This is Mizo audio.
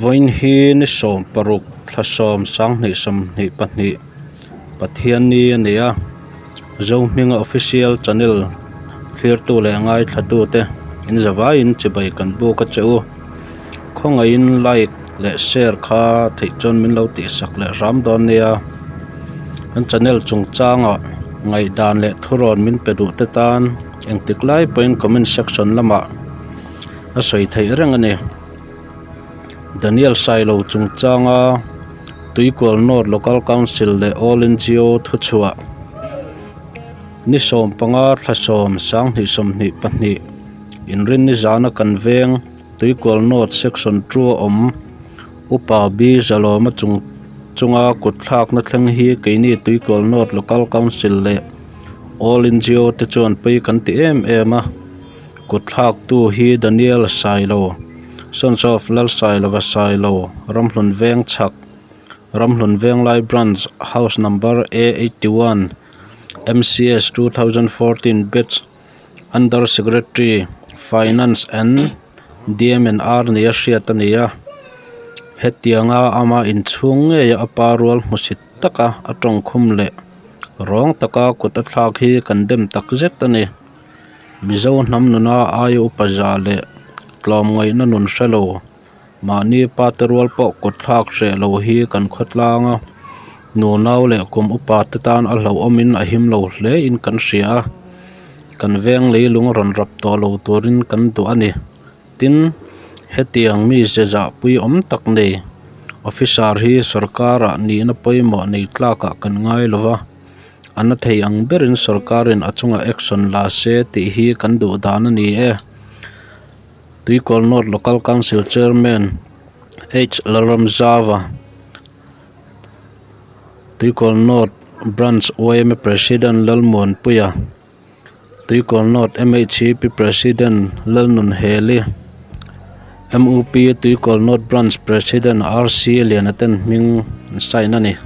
Vawiin hi ni 16 thla 7 2022 Pathianni a ni a, Zohminga Official Channel thlirtu leh ngaithlatute in zavaiin chibai kan buk a che u. Khawngaihin like leh share kha theih chuan min lo tihsak leh hram dawn nia. Kan channel chungchangah ngaihdan leh thurawn min pe duh te tan engtik lai pawhin comment section lamah a sawi theih reng a ni. Daniel Sailo chungchanga Tuikual North Local Council leh All NGO thuchhuah ni 15 thla 7 2022 inrinni zana kan veng Tuikual North Section 2 a awm Upa B Zalawma chung chunga kut thlakna thleng hi keini Tuikual North Local Council leh All NGO te chuan pawi kan ti em em a. Kut thlaktu hi Daniel Sailo, Sons of Lalsailova Sailo, Ramhlun Veng Chhak, Ramhlun Venglai Branch, House Number A81, MCS 2014 Batch, Under Secretary, Finance and DMNR nia hriat a ni a. Hetianga ama inchhung ngeia a pa rual hmusit taka a tawngkhum leh rawng taka kut a thlak hi kan dem takzet a ni. Mizo hnam nuna aia upa za leh tlawmngaihna nun hre lo, mahni pa te rual pawh kut thlak hreh lo hi kan khawtlang a, nunau leh kum upa te tan a hlauhawmin a him lo hle in kan hria a, kan veng leilung rawn rap tawh lo turin kan duh a ni. Tin, hetiang mi ze zahpui awm tak nei officer hi sorkarah nihna pawimawh nei tlakah kan ngai lo va. A na thei ang berin sorkarin a chungah action la se tih hi kan duh dan a ni e. Tuikawl North Local Council Chairman H Lalramzava, Tuikawl North Branch yma President Lalmuanpuia, Tuikawl North MHCP President Lalnunheli, MUP Tuikawl North Branch President RC Lianaten hming an sign a ni.